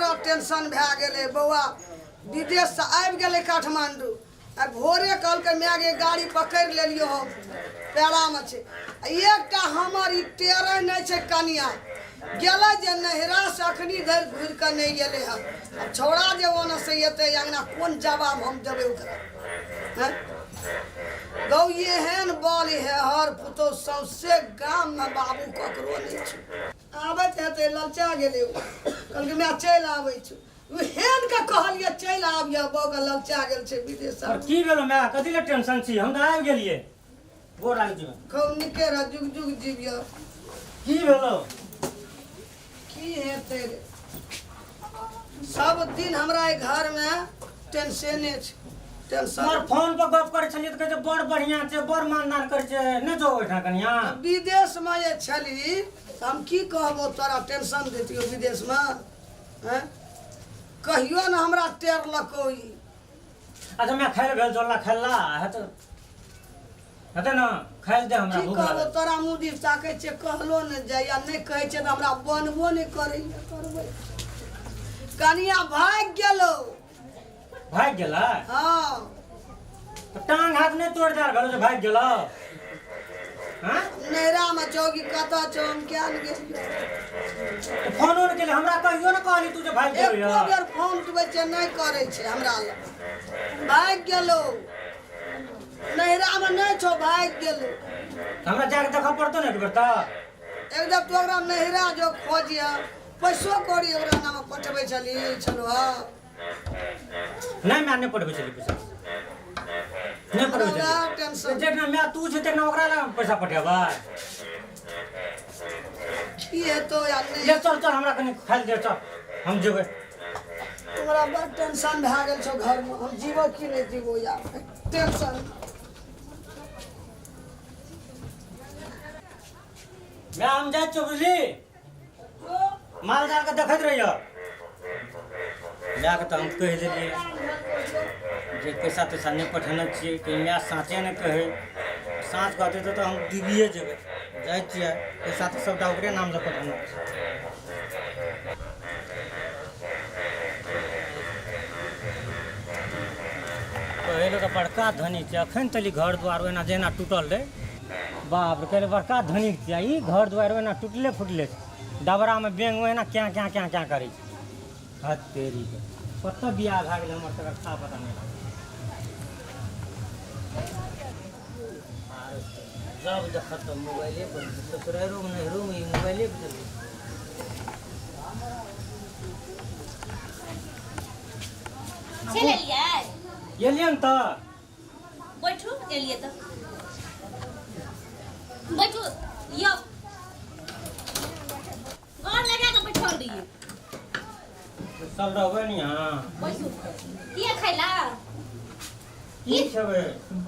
हमरा टेंशन भए गेलै बौआ। विदेशसँ आबि गेलै काठमाण्डू आ भोरे कहलकै माय गे गाड़ी पकड़ि लेलियौ, हम पेड़ामे छै। आ एकटा हमर ई टेरै नहि छै कनिया, गेलै जे नैहरासँ अखनी धरि घुरि कऽ नहि एलै हन। आब छौड़ा जे ओनऽसँ एतै अङ्गना, कोन जवाब हम देबै ओकरा? हँ गौ, एहन बल हेहर पुतहु सौंसे गाममे बाबू ककरो नहि छै। आबैत हेतै, ललचा गेलै ओ। कहलकै माय चलि आबै छौ। एहन के कहलियै चलि आबिय बौआ, ललचा गेल छै विदेश। और की भेलो माय, कथी ले टेंशन छी? हम तऽ आबि गेलियै, गोर लागै छी। खूब नीके रह, जुग जुग जीविय। की भेलो? की हेतै रे, सब दिन हमरा एहि घरमे टेंशने छै, टेंशन। हमर फोन पर गप करै छलियै तऽ कहै छै बड़ बढ़िआँ छै, बड़ मानदान करै छै। नहि जो ओहिठाम कनिया? विदेशमे जे छली तऽ हम की कहबो तोरा, टेंशन दैतियौ विदेशमे? हैं, कहियो ने हमरा टेरलको ई। अच्छा मैं खाइ भेल जोला खेलला हेतै, हेतै ने, खाइ दे हमरा। की भूख कहबो लागल। तोरा, मुँह दिस ताकै छियै, कहलो ने जाइया। नहि कहै छै तऽ हमरा बनबो नहि करैया। करबै कनिया भागि गेलौ। भागि गेलै? हँ। तऽ टांग हाथ नहि तोड़ि देल भेलो जे भागि गेलौ? हँ। नैहरामे चौकी कतऽ छौ, हम किया ने गेलियौ? तऽ फोनो नहि केली हमरा, कहियो ने कहली तू जे भागि गेलौ। एको बेर फोन उठबै छै नहि, करै छै हमरा लग। भागि गेलौ, नैहरामे नहि छौ, भागि गेलौ। तऽ हमरा जाके देखऽ पड़तौ ने एक बेर तऽ। एकदम तू ओकरा नैहरा जो खोजिह। पैसो कौड़ी ओकरा नाम पठबै छली छलहुँ? हँ। नहि माय, नहि पठबै छली पैसा, नहि पठबै हमरा छली। टेंशन। जेना माय तू छै तेना ओकरा लग पैसा पठेबै? की हेतौ या नहि? ले चल चल, हमरा कनि खाइ दे, चल हम जेबै। हमरा बड़ टेंशन भए गेल छौ घरमे, हम जीबो कि नहि जीबो यार, टेंशन। माय, हम जाइ छियौ, बुझली? माल जाल के देखैत रहियो। मायके तऽ हम कहि देलियै जे पैसा तैसा नहि पठेने छियै। कि माय साँचे नहि कहै? साँच कहतै तऽ हम डूबिए जेबै। जाइ छियै, पैसा तऽ सबटा ओकरे नामसँ पठेने छियै। कहै तऽ बड़का धनी छै, एखन तली घर दुआर ओहिना जहिना टूटल रहै। बाप रे, कहले बड़का धनिक छै, ई घर दुआरि ओहिना टूटले फुटले छै, डबरामे बेंग ओहिना क्याँ क्याँ क्याँ क्याँ करै छै। हद तेरीके, कतऽ बियाह भए गेलै हमर तकर था पता नहि लागल। जब देखत तऽ मोबाइले पर, ससुराइरोमे नैहरोमे ई मोबाइले पर चलै। चलि एलियै? एलियै ने तऽ। बैठू, एलियै तऽ बैठू। यौ, गोर लगा कऽ बैठल रहियै। सब रहबै ने यहाँ? बैसू। किया खैला? की खेबै?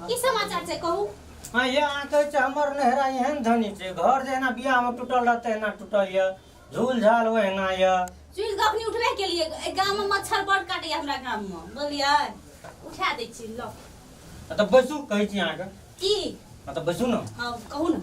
की समाचार छै, कहू। हाँ ये, अहाँ कहै छै हमर नैहरा एहन धनी छै, घर जे एना बियाहमे टूटल रहतै एना टूटल यऽ, झूल झाल ओहिना यऽ। चुइल कऽ अखनी उठबे केलियै। एहि गाममे मच्छर बड़ काटैया हमरा गाममे, बुझलियै? उठा दै छी ल। आ तऽ बैसू, कहै छी अहाँके। की? आ तऽ बैसू ने। हँ, कहू ने।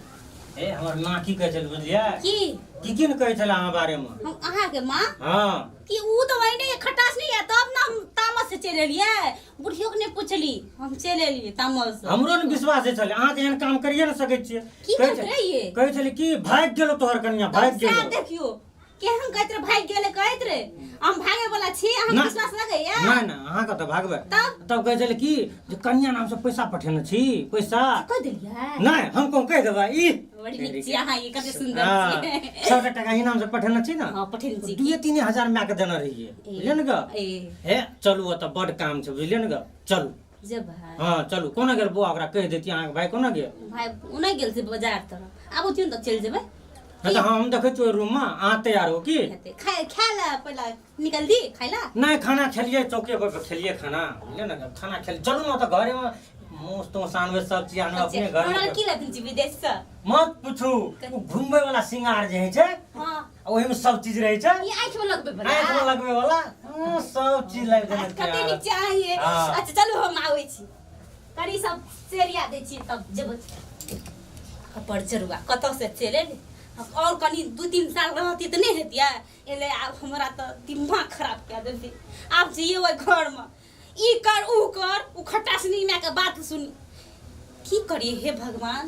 ए, हमर माँ की कहै छल बुझलियै? की? की की ने कहै छलै अहाँ बारेमे। हम अहाँके माँ? हँ। कि ऊ तऽ वही खटास नहीं है तब ने हम तामस से चलि एलियै। बुढ़ियो के नहि पुछली, हम चलि एलियै तामस से। हमरो ने विश्वास होइ छलै, अहाँ तऽ एहन काम करिए ने सकै छियै। की कहै करैत रहियै? कहै छलै कि भागि गेलो तोहर कनिया, भागि सएह गेलो। देखियो केहन कहैत रहे, भागि गेलै कहैत रहे। हम भागे वाला छी? अहाँ ना। विश्वास लगैया? नहि नहि, अहाँके तऽ भागबै? तब? तब कहै छलै कि जे कनिया नामसँ पैसा पठेने छी, पैसा। कहि देलियै? नहि, हम कहूँ कहि देबै ई। बड़ी नीक छी अहाँ, ई कते सुंदर हाँ, छी। सबटा टाका ही नाम से पठेने छी ने? हाँ, पठेने छी। 2-3 हजार मायके देने रहियै, बुझलियै ने ग? ए। हे चलू, ओतऽ बड काम छै, बुझलियै ने ग? चलू। जे भाई। हाँ चलू। कोना गेल बौआ? ओकरा कहि देती अहाँके भाई कोना गेल? भाई ओने गेल छै बाजार तरफ, आबू थिन तऽ चलि जेबै। हँ, तऽ हम देखै छियै ओहि रूममे, अहाँ तैयार हो की? हेतै, खाय खाय लए पहिले निकल दी खाय लए। नहि, खाना खेलियै, चौके पर खेलियै खाना, बुझलियै ने? खाना खेल चलू ने, तऽ घरेमे माँस तोस आनबै, सब चीज आनबै अपने घर। हमरा की लेथिन छी विदेश से? मत पूछू, ओ घुमबै वाला सिंगार जे होइ छै, ओहिमे सब चीज रहै छै। ई आँखि में लगबै वाला? आँखिमे लगबै वाला, हँ, सब चीज लागि देने छै। कते नीक चाहिए। हाँ। अच्छा चलू, हम आबै छी, कनी सब सेरिया दै छी तब जेबै। कपर जरुआ कतऽ से चलि एलै। आओर कनि 2-3 साल रहती तऽ नहि हेतियै। एलै आब हमरा तऽ दिमाग खराब कए देलकै। आब जइयै ओहि घरमे, ई कर ऊ कर, ओ खट्टासनी मायके बात सुनी। की करियै हे भगवान,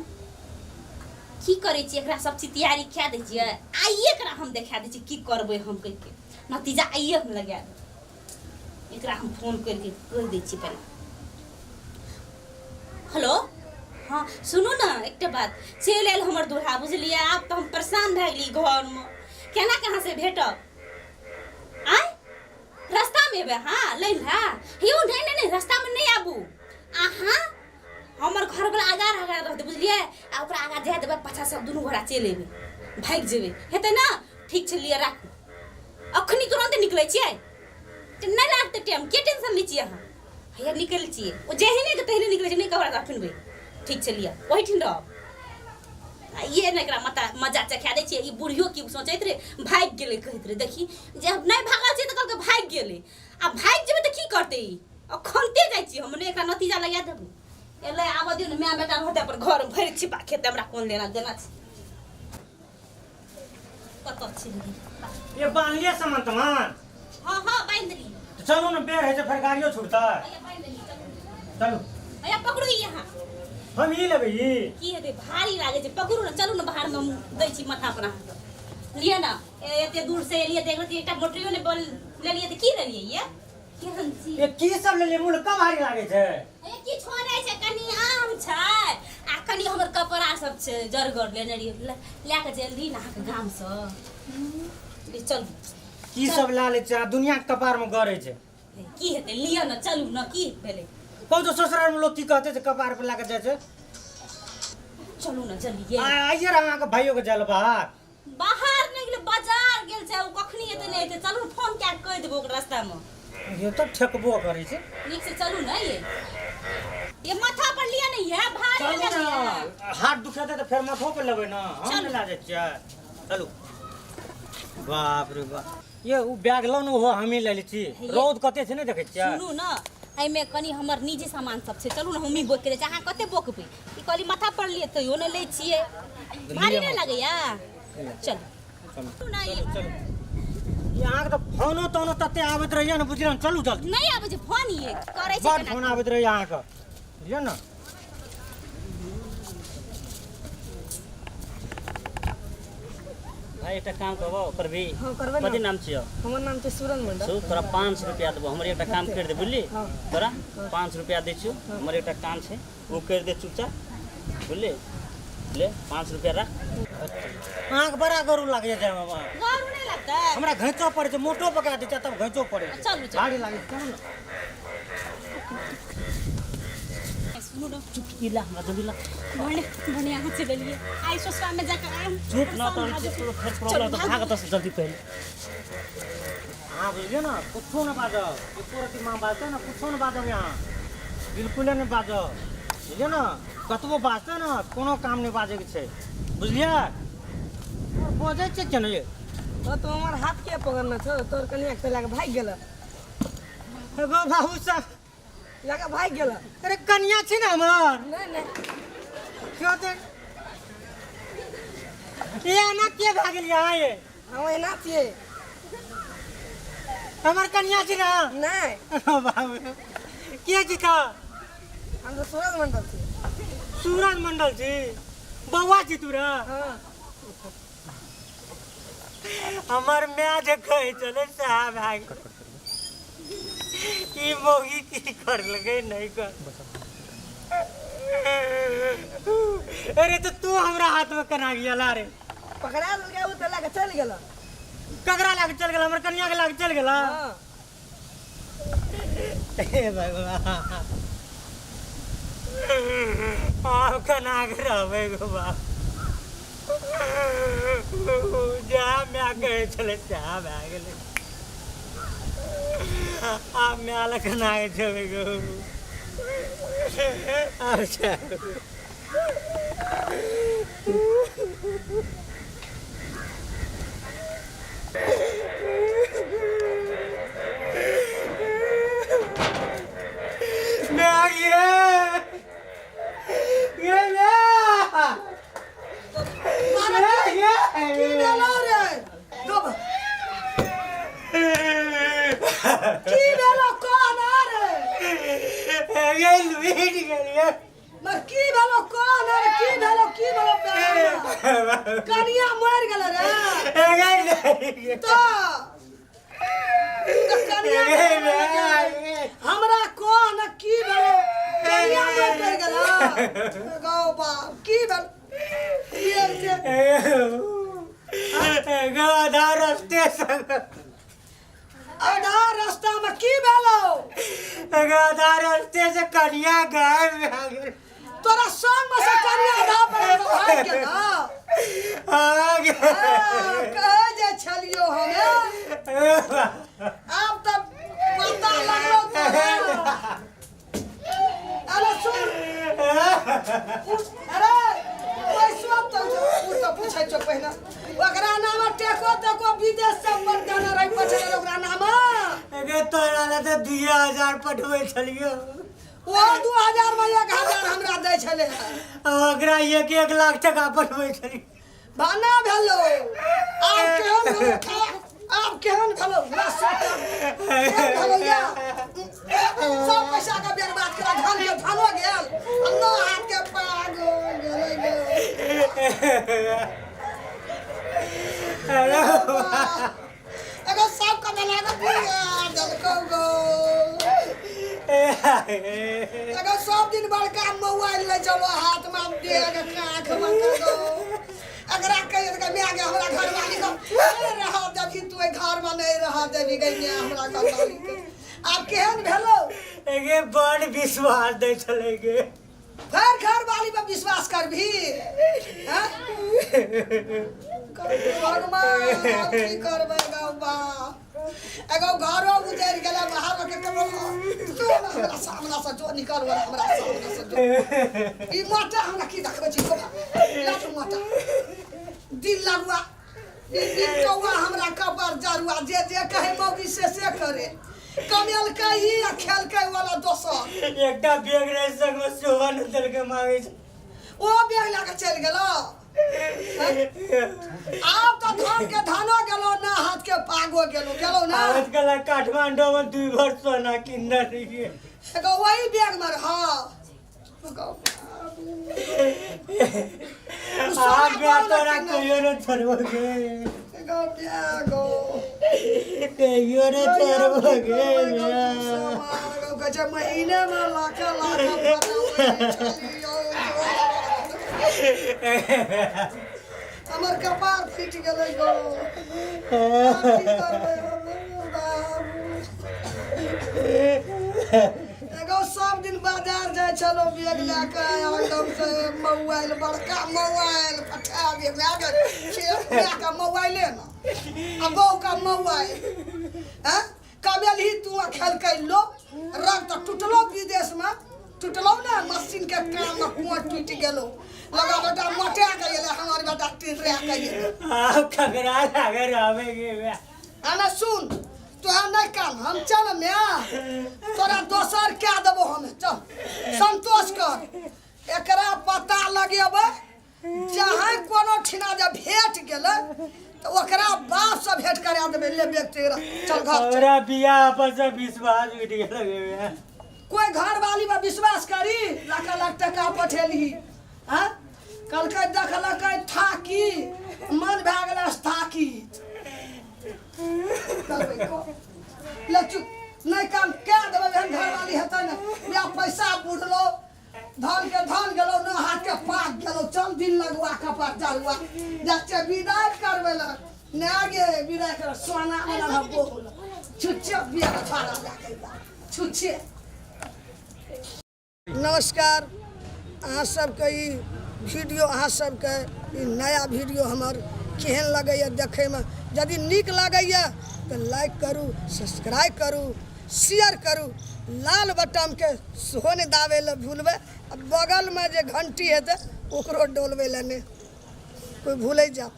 की करै छियै? एकरा सब चीज तैयारी कए दै छियै, आइए एकरा हम देखा दै छियै की करबै हम कहिके। नतीजा आइए हम लगा देबै। एकरा हम फोन करिके कहि दै छियै पहिले। हेलो, हँ सुनू ने एकटा बात, चलि आयल हमर दुल्हा, बुझलियै? आब तऽ हम परेशान भए गेली घरमे, केना कहाँ से भेटब? आँय, रास्तामे एबै अहाँ लै लए? यौ नहि नहि नहि, रास्तामे नहि आबू अहाँ। हमर घरवला आगाँ आगाँ रहतै, बुझलियै? आ ओकरा आगाँ जाय देबै, पाछाँ सब दुनू गोरा चलि एबै, भागि जेबै, हेतै ने? ठीक छै, लिअ राखू, अखनी तुरन्ते निकलै छियै, नहि लागतै टाइम, के टेंशन लै छियै अहाँ? हैया निकलै छियै, ओ जेहने के तेहने निकलै छै, नहि कपड़ा अखन। ठीक छै, लिअ, ओहिठिन रहब। आ ये ने एकरा मता मजा चखा दै छियै। ई बुढ़ियो की सोचैत रहै, भागि गेलै कहैत रहै। देखी जे नहि भागल छै तऽ कहलकै भागि गेलै। आ भागि जेबै तऽ की करतै ई? अखनते जाइ छियै हम, ने एकरा नतीजा लगा देबै। एलै, आबऽ दियौ ने, माय बेटा रहतै अपन घरमे, भरि छिपा खेतै, हमरा कोन लेना देना छै। कतऽ चलि गेल? ये बान्हलियै सामान तमान? हँ हँ, बान्हि देलियै। तऽ चलू ने, बेर होइ छै, फेर गाड़ियो छूटतै। हैया बान्हि देलियै, चलू। चलू। हैया पकड़ू ई अहाँ। हम ई लेबै ई। की हेतै, भारी लागै छै, पकड़ू ने। चलू ने, बाहरमे हम दै छी माथा पर अहाँके। लिअ ने, एते दूर से एलियै तऽ एक एकटा मोटरियो ने बल लेलियै तऽ की लेलियै? ये केहन छी? ये की सब लेलियै? मुल्का भारी लागै छै। ए किछो नहि छै, कनि आम छै आ कनि हमर कपड़ा सब छै, जरगर लेने रहियै, लए कऽ जल्दी ने अहाँके गामसँ। ले चलू। की सब लए लै छै आ दुनियाके कपारमे गड़ै छै। ए, की हेतै, लिअ ने, चलू ने, की भेलै? कहू तऽ ससुरालमे लोक की कहतै जे कपार पर लए कऽ जाइ छै? चलू ने जल्दी। आ आइए रह अहाँके भाइयोके जाय लए बाहर। बाहर नहि गेलै, बाजार गेल छै। ओ कखनी एतै नहि एतै। चलू ने, फोन कए कऽ कहि देबो ओकरा रास्तामे। ये तऽ ठेकबो करै छै। नीक से चलू ने। ये माथा पर लिअ ने, ये भारी चलू लगैया। ने, हाथ दुखेतै तऽ फेर माथो पर लेबै ने हम। चलू। नहि लए जाइ छियै, चलू। बाप रे बाप, ये ओ बैग लाउ ने, ओहो हमही लए लै छी। रौद कते छै, नहि देखै छियै? सुनू ने, एहिमे कनि हमर निजी सामान सब छै, चलू ने, हमही बोकि दै छी, अहाँ कते बोकबै? ई कहली माथा पर लिए तैयो नहि लै छियै, भारी नहि लगैया? चलू। चलू। ने। चलू चलू। ई अहाँके तऽ फोनो तोनो तते आबैत रहैया ने, बुझलियै ने? चलू जल्दी। नहि आबै छै फोन, ये करै छै बड़ केना? फोन आबैत रहैया अहाँके, बुझलियै ने? भाइ, एकटा काम करबो करबी? हँ, करबै ने। कथी नाम छियौ? हमर नाम छै सूरज मंडल। सु तोरा 500 रुपया देबो, हमर एकटा काम करि दे, बुझली? हँ। तोरा 500 रुपया दै छियौ, हमर एकटा काम छै, ओ करि दे चुपचाप, बुझली? ले, 500 रुपया राख। अहाँके बड़ा गरु लागैया जायमे बाबा। गौर नहि लगतै? हमरा घैंचो पड़ै छै, मोटो पकड़ा दै छै तब घैंचो पड़ै छै। चलू, चलू। भारी लागै छै, चलू ने। सुनू ने। चुप, ई ला, हमरा जल्दी ला। भने भने अहाँ चलि एलियै, आइ ससुरालमे जाकऽ आइ हम चुप ना परेशान तहन भए जेबै। फेर प्रॉब्लम चलू, तऽ भाग एतऽसँ जल्दी पहिले। अहाँ बुझलियै ने, कुछो ने बाजब, एको रत्ती माँ बाजतै ने, कुछो ने बाजब यहाँ, बिल्कुले नहि बाजब, बुझलियै ने? कतबो बाजतै ने, कोनो काम नहि बाजैके छै, बुझलियै? आओर बजै छियै केना ये? तो तू हमर हाथ के पकड़ने छौ? तोर कनिया के लए कऽ भागि गेल। एगो बाबू साहब लए कऽ भागि गेल। अरे कनिया छी ने हमर। नहि नहि। क्यों ते ये एना के भए गेलियै अहाँ ये? हम एना छियै। हमर कनिया छी ने? नहि। बाबू, के छी तऽ? हम तऽ सूरज मंडल छियै। सूरज मंडल छी? बौआ छी तोरा? हँ। हमर माय जे कहै छलै सएह भए गेल। ई मौगी की करलकै नहि कर। अरे तऽ तू हमरा हाथमे केना गेला रे? पकड़ा देलकै, ओ तऽ लए कऽ चलि गेल। ककरा लए कऽ चलि गेल? हमर कनिया के लए कऽ चलि गेला? हँ। हे भगवान, आब केना के रहबै गो बाप? जएह माय कहै छलै सएह भए गेलै। आब माय लग केना के जेबै गो? आब चलू। माय ये, ये माय, ये। की भेलो रे गब की भेलो कह ना रे मर की भेलो कह ना रे की भेलो प्यारा कनिया मर गेल रे तो तो कनिया मर गेलै। हमरा कह ना की भेलो कनिया मर गेल गौ बाप की भेल ये जे आधा रास्ता में की भेलो रास्ते से कनिया गायब भए गेल। तोरा संग में से कनिया आधा पर भाग गेल आ गेल। कहे जे छलियो हमे आब तऽ पता लगलो तोरा। अरे सुन अरे पैसो तऽ ओ तऽ पूछै छौ पहिने ओकरा नाम टेको तेको विदेश से मर जाना रही पछे ओकरा नाम गे तोरा लए तऽ 2000 पठबै छलियौ ओ 2000 में 1000 हमरा दै छलै हँ। आ ओकरा 1-1 लाख टका पठबै छलियौ। भाना भेलो आब केहन भेलो आब केहन भेलो केहन भेलो या सब पैसा के बर्बाद करा धन के धनो गेल आ नौ हाथ के पाग गेलै गे। एगो सब के बना के पूरा देलकौ गो एगो सब दिन बड़का मोबाइल ले चलो हाथ में हम दे के काख में गो एकरा कहि देलकै माय गे हमरा घरवाली के नहीं रह देबही तू एहि घर में नहीं रह देबही गै माय हमरा घरवाली के आब केहन भेलौ गे बड़ विश्वास दै छलै गे फेर घरवाली पर विश्वास करबही हैं? भगवान आब की करबै गौ बाप एगो घरो उजड़ि गेलै बाहर के केवल जो ने हमरा सामना से जो निकल वाला हमरा सामना से जो ई मोटा हमरा की देखबै छी लाथ मोटा दिल लगुआ ई दिल कौआ हमरा कबर जरुआ जे जे कहे मौगी से करे कमेलकै ई आ खेलकै वाला दोसर एकटा बैग रहे संग में सेहो नहि देलकै मांगै छै ओ बैग लए कऽ चलि गेलो आब तऽ धान के धानो गेलो ना हाथ के पागो गेलो गेलो ना आजकल काठमांडू में 2 भर सोना किनने रहिए एगो वही बैग में रह आज बे तोरा कहियो न छोड़बो गे एगो बैग हो। कहियो न छोड़बो गे कहै छै महीने में लाख लाख पटबै छलियौ। हमर कपार फूटि गेलै गो आब की करबै हम, बाबू एगो सब दिन बाजार जाइ छलहुँ बैग लए कऽ एकदम से मोबाइल बड़का मोबाइल पठा दे माय गे खेत माय के मोबाइले ने आ बहू के मोबाइल हैं कमेलही तू आ खेलकै लो रंग तऽ टुटलो विदेशमे टुटलो ने मशीन के काम में कुआं टूटि गेलो लगा बेटा मोटा के गेलै हमर बेटा टिर्रा के गेलै आब ककरा लागे रहबे गे बे आना सुन तोरा नहीं काम हम चल मैं तोरा दोसर कए देबो हम चल संतोष कर एकरा पता लगेबै जहाँ कोनो ठिना जे भेट गेलै तऽ ओकरा बाप से भेंट करा देबै ले बेग तेरा चल घर चल। हमरा बियाह पर से विश्वास उठि गेल गे कोई घर वाली पर विश्वास करी लाख लाख टका पठेलही हाँ कहलकै देखलकै थाकी मन भए गेलै थाकी करबै को ले चुप नहि काम कए देबै एहन घरवाली हेतै ने या पैसा बुढ़लो धान के धान गेलो न हाथ के पाक गेलो चल दिन लगुआ कपार जरुआ जाचे विदाई करबै ल ना गे विदाई कर सोना वाला हम बोल छुच्छे बिया छाड़ा लए के छुच्छे। नमस्कार, अहाँ सबके ई वीडियो, अहाँ सबके ई नया वीडियो हमर केहन लगैए देखैमे? यदि नीक लगैए तऽ लाइक करू, सब्सक्राइब करू, शेयर करू, लाल बटनके सेहो नहि दाबै लए भूलबै आ बगलमे जे घंटी हेतै ओकरो डोलबै लए नहि कोइ भूलै जाउ।